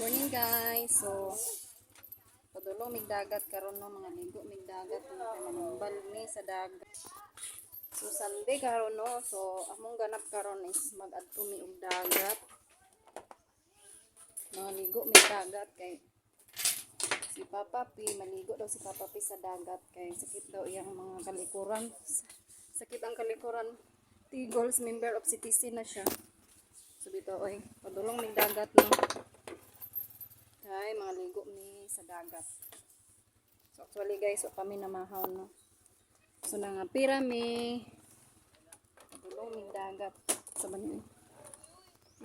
Morning, guys. So padulong mig dagat karon, no, mga ligo mig dagat, no, kay manumbal mi sa dagat. So Sunday karon, no. So among ganap karon is mag-adto mi og dagat. Mga ligo mig dagat kay si Papa P, maligo daw si Papa P sa dagat kay sakit daw iyang mga kalikuran. Sakit ang kalikuran. Tigols member of CTC na siya. So bitaw oy, padulong mig dagat, no. Kay mga ligo mi sa dagat. So actually, guys, so kami namahaw, no. So nangapira mi. Padulong mig dagat sa man.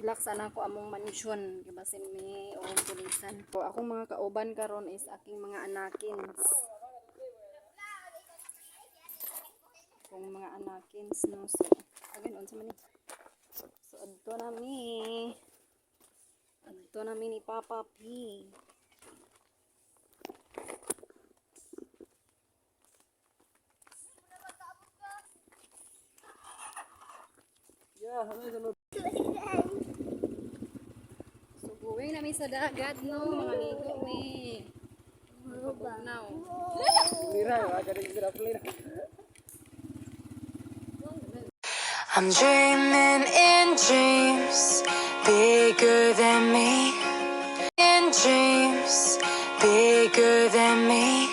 Ilaksan ako among mansyon, gibasin mi o pulisan. So akong mga kauban karon is aking mga anakins. Akong mga anakins, no. So again, unsa man ni? So adto na mi. Adto na mi ni Papa P. So going na mi sa dagat, no, mga ligo mi. Now. I'm dreaming in dreams bigger than me. In dreams bigger than me.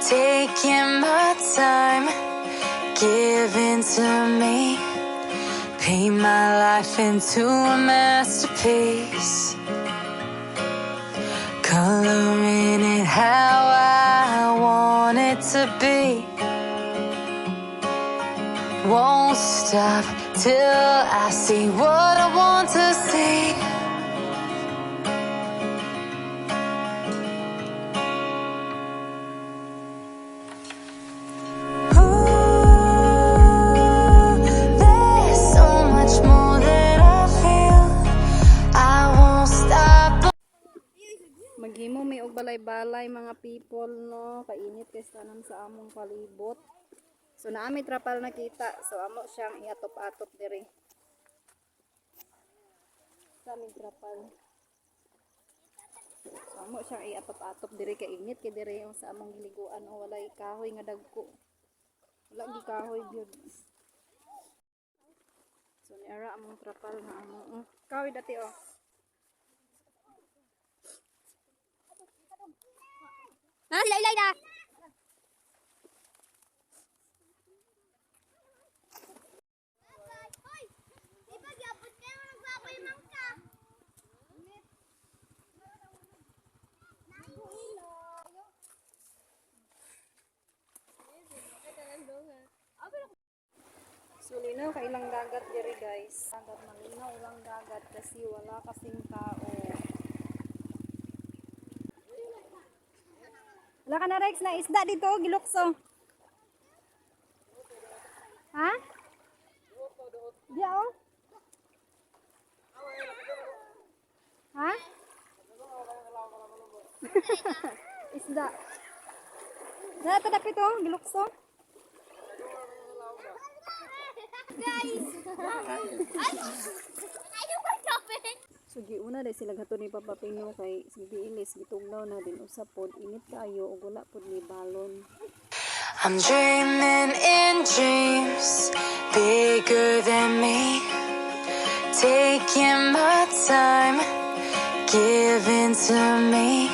Taking my time, giving to me. Paint my life into a masterpiece. Coloring it how I want it to be. Won't stop till I see what I want to see. Ooh, there's so much more that I feel. I won't stop. Maghimo mi og balay-balay, mga people, no, kainit kay tanan sa among palibot. So naa mi trapal nakita, so amo siyang iatop-atop diri. Sa aming trapal. So amo siyang iatop-atop diri kay init kay diri ang sa among giliguan o walay kahoy nga dagko. Wala gi kahoy gyud. So niara among trapal nga among kahoy dati oh. Ha, sila ilay na. So linaw kay ilang dagat diri, guys. Dagat, malinaw ilang dagat kasi wala kasing tao. Wala ka na, Rex, na isda dito, gilukso. Ha? Diya oh. Ha? Isda. Nata dapit oh, gilukso. Guys! Ayaw ko topic! So giuna dahil sila gato ni Papa Pino kay giilis gitugnaw na din usa pod init kaayo ug wala pod ni balon. I'm dreaming in dreams bigger than me. Taking my time, giving to me.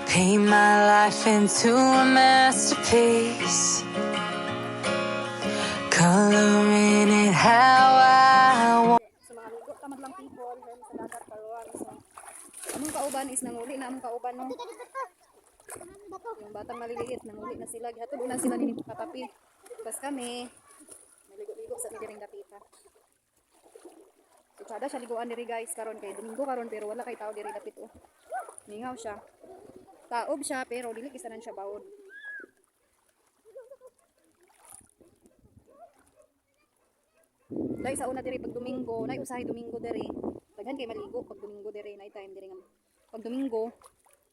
Paint my life into a masterpiece. Coloring it how I want. So mga ligo tamad lang, people, her sa dagat karon. So among kauban is nanguli na among kauban, no. Yung batang maliliit nanguli na sila, gihatod na sila ni Papa P. Tapos kami maligo-ligo sa mi diring dapita. So tsada siya liguan diri, guys, karon kay Domingo karon pero wala kay tao diri dapit oh. Mingaw siya. Taob siya pero dili kisanan siya bawod. Dahil sa una diri pag Domingo, nay usahay Domingo diri. Daghan kay maligo pag Domingo diri, nay time diri nga pag Domingo,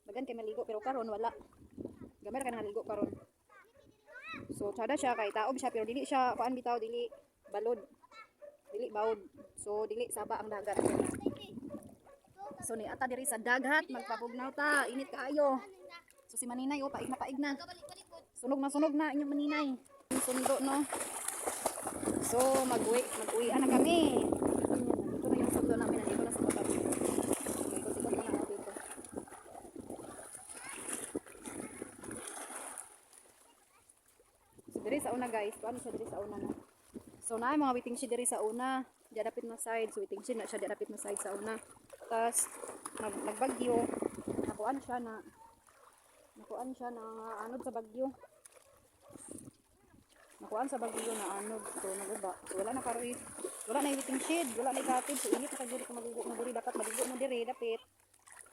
daghan kay maligo pero karon wala. Gamay ra ka naligo karon. So tsada siya kay taob siya pero dili siya kuan bitaw, dili balod. Dili bawod. So dili saba ang dagat. So ni ata diri sa dagat, magpapugnaw ta, init kaayo. So si Maninay oh, paig na paig na. Sunog na inyong Maninay. Sundo no. So mag-uwi na kami. Nandito na yung sundo namin, nandito na sa baba. Ikot-ikot na ako dito. So diri sa una guys, kuan siya diri sa una na. So na mga waiting shed diri sa una, di dapit na side, so waiting shed na siya di dapit na side sa una. Tapos nagbagyo, nakuan siya na anod sa bagyo. Nakuan sa bagyo na anod, so naguba. So wala na karoy. Wala na waiting shed, wala na cottage, so init na kaguri kung maligo mo diri, dapat maligo mo diri dapit.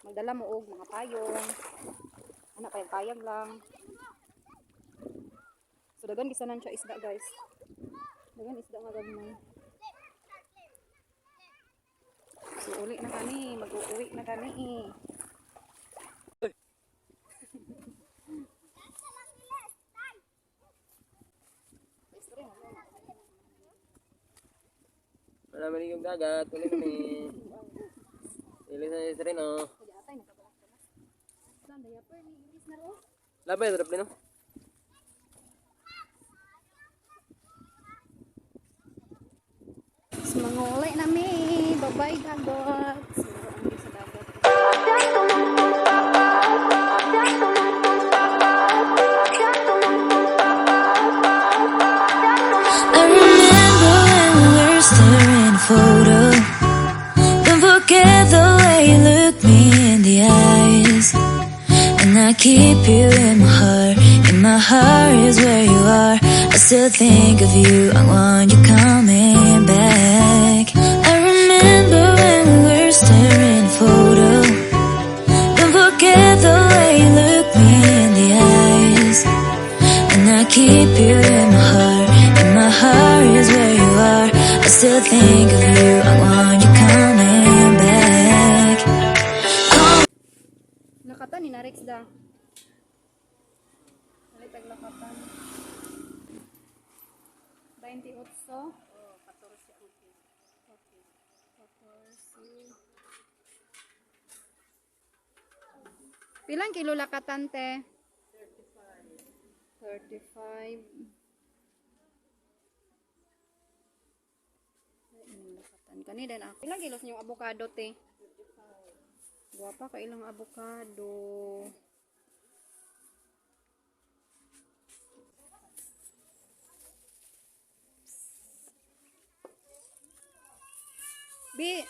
Magdala mo og mga payong. Ana payag-payag lang. So dagan gisanan siya isda guys. Dagan isda nga gagmay. So uli na kami, mag-uuwi na kami. Wala man yung dagat, tuloy kami. Ilis na si Sereno. Labay, drop din no? So manguli na mi. Bye-bye dagat. So ang sa dagat. I remember when we were staring at a photo. Don't forget the way you look me in the eyes. And I keep you in my heart. In my heart is where you are. I still think of you. I want you coming back. I remember when we were staring at a photo. Don't forget the way you look me in the eyes. And I keep you in my heart. In my heart is where you are. I still think of you. I want you coming back. Lakatan ni Narex da. Ulit ang lakatan. 28. Oh, 14 ang kilo. Okay. 14. Pilang kilo lakatan te? 35. 35. Ay, inyong lakatan. Kani din ako. Ilang kilos yung avocado te? Guwapa ka ilang avocado. Bi,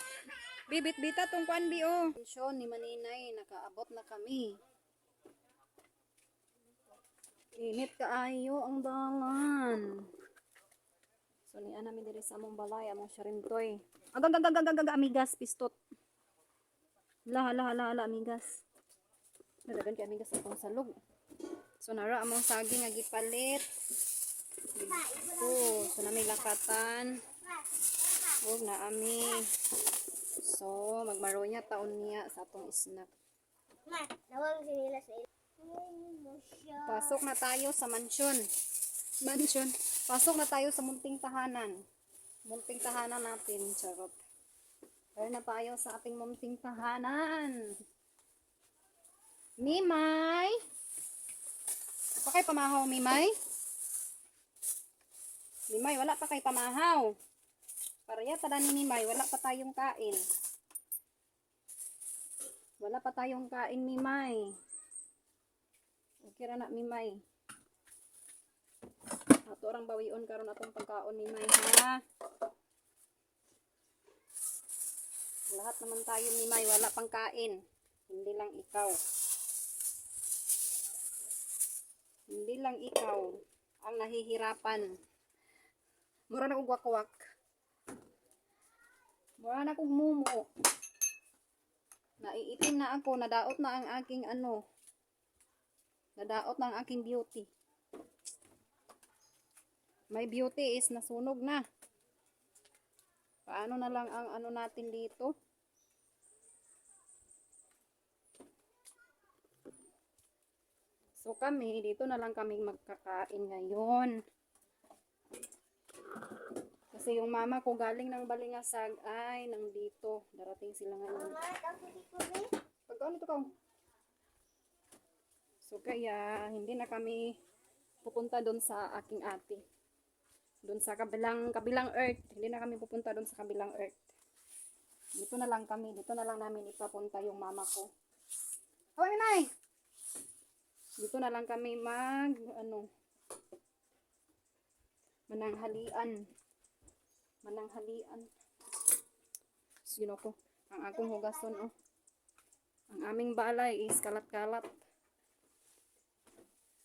bi bit bita tong kuan bi oh. Pensyon ni Maninay nakaabot na kami. Init kaayo ang dalan. So niya namin diri sa among balay, among siyarintoy. Agang gang gang gang gang amigas pistot. Hala, hala, hala, hala, amigas. Nadagan kay amigas atong salog. So nara among saging nga gipalit. Dito, so nami lakatan. Ug na ami. So magmaronya taon niya sa atong snack. Ma, nawang sinila sa ilo. Pasok na tayo sa mansyon. Mansyon. Pasok na tayo sa munting tahanan. Munting tahanan natin, charot. Pero na tayo sa ating munting tahanan. Mimay! Pa kay pamahaw, Mimay? Mimay, wala pa kay pamahaw. Pareha tala ni Mimay, wala pa tayong kain. Wala pa tayong kain, Mimay. Okay ra na, Mimay. Ato orang bawion karon atong pagkaon, Mimay, ha? Lahat naman tayo, Mimay, wala pang kain. Hindi lang ikaw. Hindi lang ikaw ang nahihirapan. Mura na kong wakwak. Mura na kong mumo. Naiitim na ako, nadaot na ang aking ano. Nadaot na ang aking beauty. My beauty is nasunog na. Paano na lang ang ano natin dito? So kami, dito na lang kami magkakain ngayon. Kasi yung mama ko galing ng Balingasag ay nandito. Darating sila ngayon. Mama, tapos ko rin. Pagkaon ito ka. So kaya hindi na kami pupunta doon sa aking ate. Doon sa kabilang kabilang earth. Hindi na kami pupunta doon sa kabilang earth. Dito na lang kami. Dito na lang namin ipapunta yung mama ko. Hoy, Nay! Dito na lang kami mag ano mananghalian. Mananghalian. Sino ko? Ang akong hugason oh. Ang aming balay is kalat-kalat.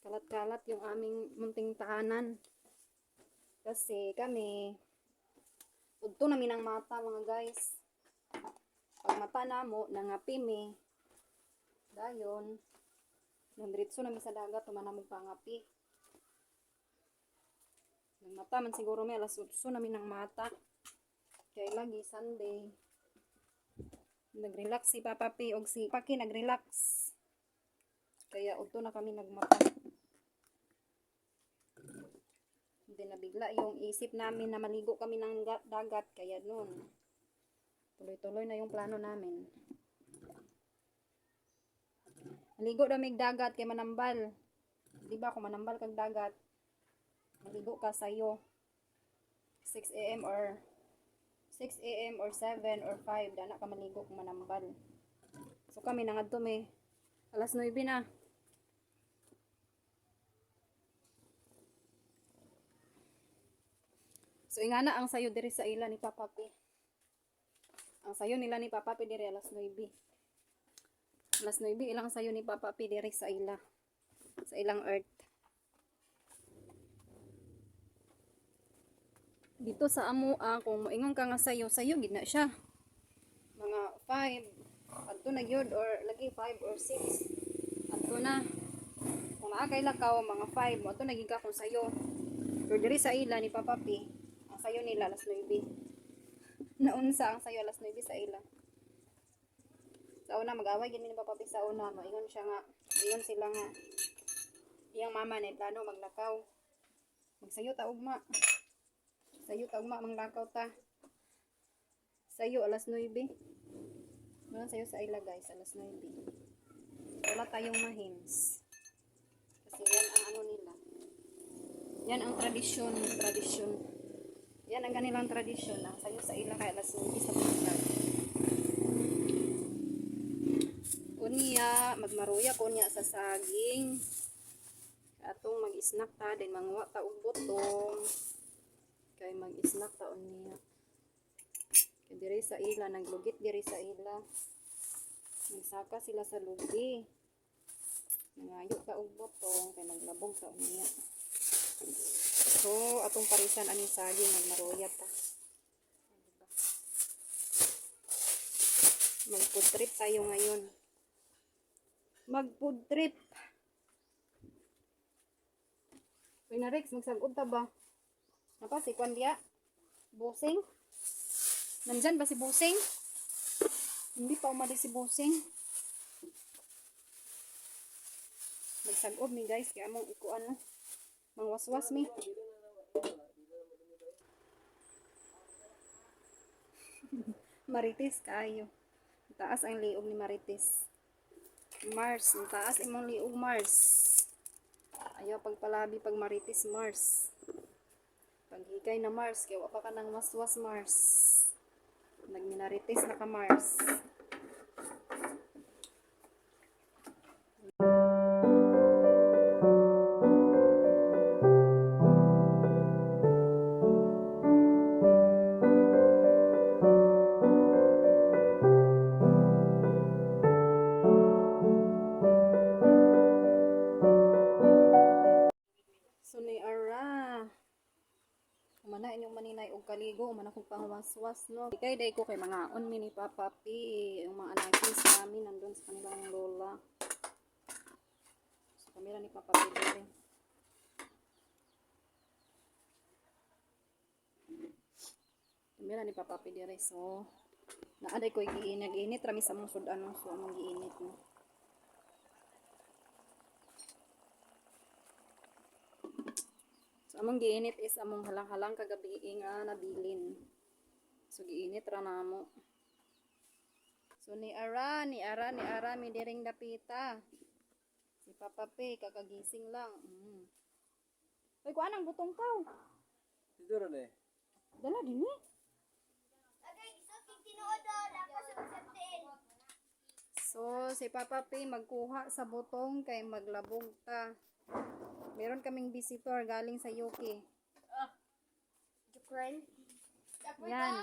Kalat-kalat yung aming munting tahanan. Kasi kami, udto namin ang mata, mga guys. Pag mata na mo, nangapi mi. Dayon, nandritso nami sa dagat, tumanamog pangapi. Nang mata man siguro may alas 8 namin ang mata. Kaya lagi Sunday. Nag-relax si Papa P og si Paki nag-relax. Kaya udto na kami nagmata. Hindi nabigla yung isip namin na maligo kami ng dagat kaya noon tuloy-tuloy na yung plano namin. Maligo daw mig dagat kay manambal. Di ba kung manambal kag dagat, maligo ka sayo. 6 a.m. or 6 a.m. or 7 or 5 dana ka maligo kung manambal. So kami nangadto mi alas 9 na. So ingana ang sayo diri sa ila ni Papa P. Ang sayo nila ni Papa P diri alas 9. Alas 9 ilang sayo ni Papa P diri sa ila. Sa ilang earth. Dito sa amoa kung moingon ka nga sayo, sayo gid na siya. Mga 5 adto na gyud or lagi 5 or 6. Adto na. Kung naa kay lakaw mga 5 mo adto na gid ka kung sayo. Pero diri sa ila ni Papa P, ang sayo nila alas 9. Naunsa ang sayo alas 9 sa ila. Sa una mag-away gid mi ni Papa P sa una, moingon siya nga, ingon sila nga iyang mama na plano maglakaw. Magsayo ta ugma. Sayo ta ugma manglakaw ta. Sayo alas 9. Noon sayo sa ila guys, alas 9. Wala tayong mahims. Kasi yan ang ano nila. Yan ang tradisyon, tradisyon. Yan ang kanilang tradisyon. Ang sayo sa ila kay alas 9 sa buntag. Unya, magmaruya ko niya sa saging. Atong mag-snack ta, din manguha ta og butong. Kay mag-snack ta unya. Kay diri sa ila, naglugit diri sa ila. Nagsaka sila sa lugi. Nangayo ta og butong kay maglabog ta unya. So, atong parisan aning saging magmaruya ta. Mag-food trip tayo ngayon. Mag-food trip. Uy na Rex, magsagod ta ba? Napa si Kwan diya? Busing? Nandyan ba si Busing? Hindi pa umalis si Busing. Magsagob mi guys, kaya mong ikuan no. Mangwaswas mi. Marites kaayo. Ang taas ang liog ni Marites. Mars, ang taas imong liog Mars. Ayaw pagpalabi pag Marites Mars. Paghikay na Mars, kaya wa pa ka nang waswas Mars. Nagminarites na ka Mars. So ni ara. Umana inyong maninay og kaligo, umana kong pangwaswas no. Kay day ko kay mga on mi ni Papa P, yung mga anakis namin nandun sa kanilang lola. So kami ra ni Papa P diri. Kami ra ni Papa P diri so naaday ko giinit, init rami sa mong sudan no, so among giinit no. So So among giinit is among halang-halang kagabi nga nabilin. So giinit ra namo. So ni Ara, ni Ara, ni Ara mi diring dapita. Si Papa P kakagising lang. Ay kuan ang butong kaw. Dito rin eh. Dala din eh. Agay, isuot tinuod oh, lapas sa tiil. So si Papa P magkuha sa butong kay maglabog ta. Meron kaming visitor galing sa UK. Ukraine. Yan.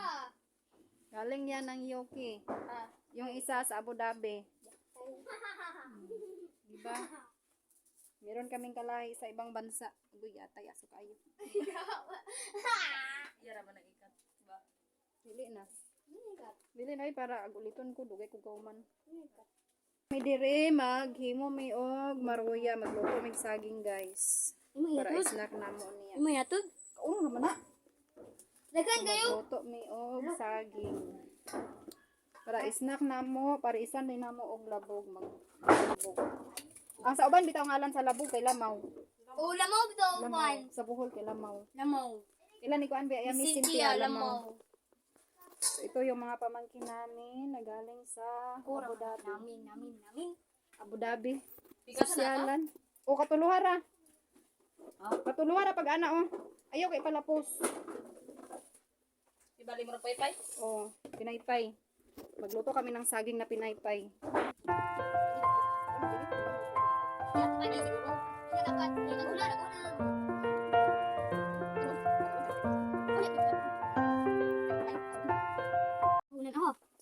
Galing yan ng UK. Yung isa sa Abu Dhabi. Diba? Meron kaming kalahi sa ibang bansa. Uy, atay, aso kayo. Dili na. Dili na ay para aguliton ko dugay ko kauman. May dire maghimo mi og maruya, magluto mig saging, guys. Para snack namo niya. Mayatod? Kauno naman na. Daghan kayo. Magluto mi og saging. Para snack namo, para isan din namo og labog mag labog. Ang sa uban bitaw ngalan sa labog kay lamaw. Oh, lamaw bitaw Lamaw sa Bohol kay lamaw. Lamaw. Ilan ni kuan ba ya Miss Cynthia, lamaw. So, ito yung mga pamangkin namin na galing sa Abu Dhabi. Namin, namin, namin. Abu Dhabi. Sosyalan. O katuluhara. Katuluhara pag ana oh. Ayaw kay palapos. Ibali mo na paypay? Oh, pinaypay. Magluto kami ng saging na pinaypay.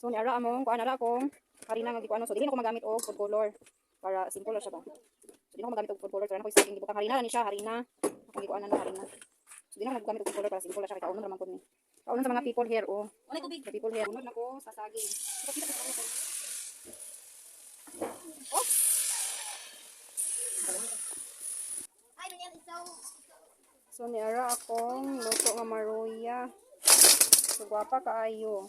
So ni ara among kuan ara akong harina nga gikuan, so dili na ko magamit og food color para simple ra siya ba. So dili na ko magamit og food color, kaya na ko saging gibutang harina ra ni siya, harina. Akong gikuan na harina. So dili na ko magamit og food color para simple ra siya kay kaunon ra man pud ni. Kaunon sa mga people here oh. Wala ko big. The people here. Unod na ko sa saging. So ni ara akong luto nga maruya. So gwapa kaayo.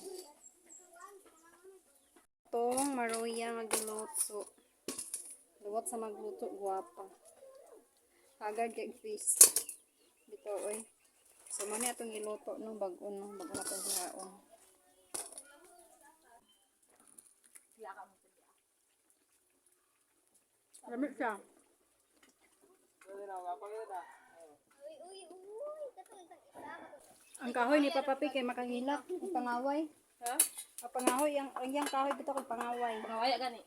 Tong maruya nga giluto. Luwat sa magluto gwapa. Agad kay fish. Dito oy. So mo ni atong giluto no bag-o no bag-o na tong hihaon. Lamit siya. Uy, uy, uy. Katong isang isa. Ang kahoy ni Papa P kay makahilak, ang pangaway. Ha? Ang pangahoy, ang iyang kahoy dito kay pangaway. Pangawaya gani.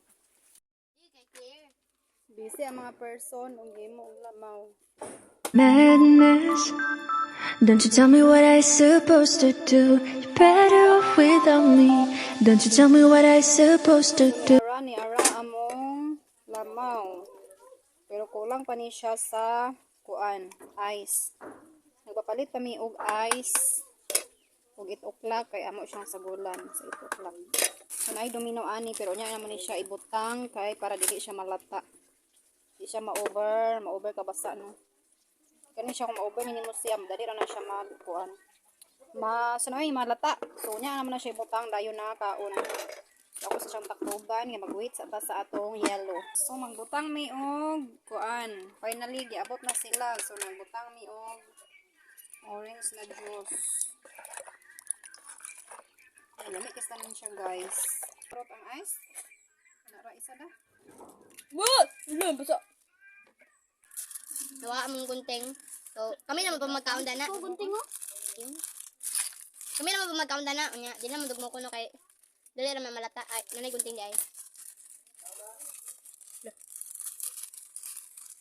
Di kay clear. Busy ang mga person ug himo og lamaw. Madness. Don't you tell me what I supposed to do. You're better off without me. Don't you tell me what I supposed to do. Ara ni ara among lamaw. Pero kulang pa ni siya sa kuan, ice. Nagpapalit pa mi og ice og 8 o'clock kay amo siyang sagulan sa 8 o'clock. So naay domino ani pero nya naman ni siya ibutang kay para dili siya malata. Di siya ma-over, ma-over kabasa no. Kani siya kung ma-over nimo siya, dali ra na siya magkuan. Ma sanoy malata. So nya naman na siya ibutang dayon na kaon. So, ako sa siyang taktuban nga mag-wait sa ta sa atong yellow. So magbutang mi og kuan. Finally giabot na sila. So nagbutang mi og orange na juice. Ay, lamig kasi naman siya, guys. Prot ang ice. Ano ra isa na? What? Wala, basta. Nawa among gunting. So, kami naman pa magkaon na. Gunting oh. Kami naman pa magkaon na. Unya, di naman dugmo kuno kay dali ra man malata ay nanay gunting di ay.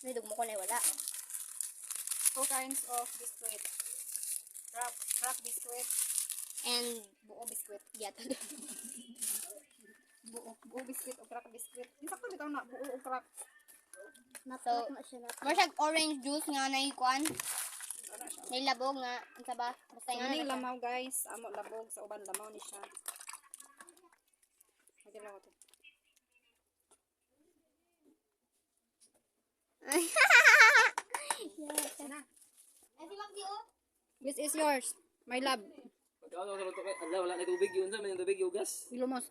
Nay dugmo ko na wala. Two kinds of biscuit. Crack, crack biscuit, And buo biscuit. yatod. Buo, buo biscuit o crack biscuit. Yung sakto bitaw na buo o crack. So, murag orange juice nga nay kuan. Nay labog nga unsa ba? Basta So, nga mani na. lamaw guys, amo labog sa uban lamaw ni siya. Lagyan lang ko to. This is yours, my love. Pagkaon ako sa luto kay ala wala na tubig yun sa may tubig yung gas. Ilumos.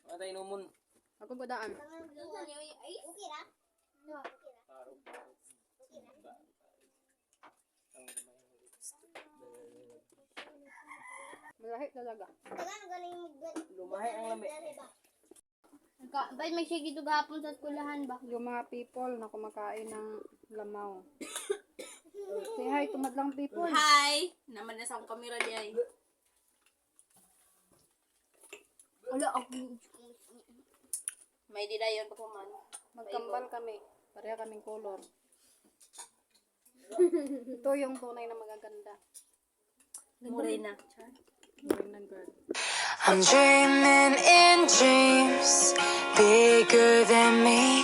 Wala tayo inumon. Ako godaan. Okay ra? No, okay ra. Malahi talaga. Lumahi ang lami. Ba't may sige gahapon sa eskwelahan ba? Yung mga people na kumakain ng lamaw. Say hi to madlang people. Hi! Naman na sa akong kamera di ay. Wala ako. May dilayon pa kuman. Magkambal kami. Pareha kaming color. Ito yung tunay na magaganda. Morena. Morena girl. I'm dreaming in dreams bigger than me.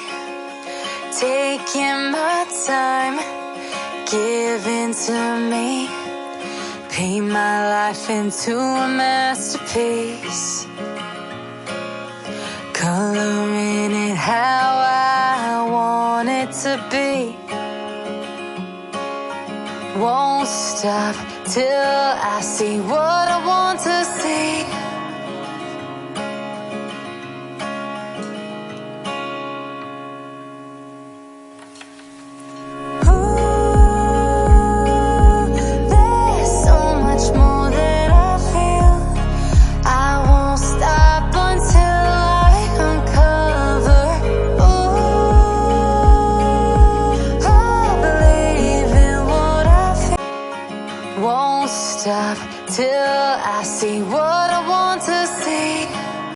Taking my time, giving to me. Paint my life into a masterpiece. Coloring it how I want it to be. Won't stop till I see what I want to see. Ooh, there's so much more that I feel. I won't stop until I uncover. Ooh, I believe in what I feel. Won't stop till I see what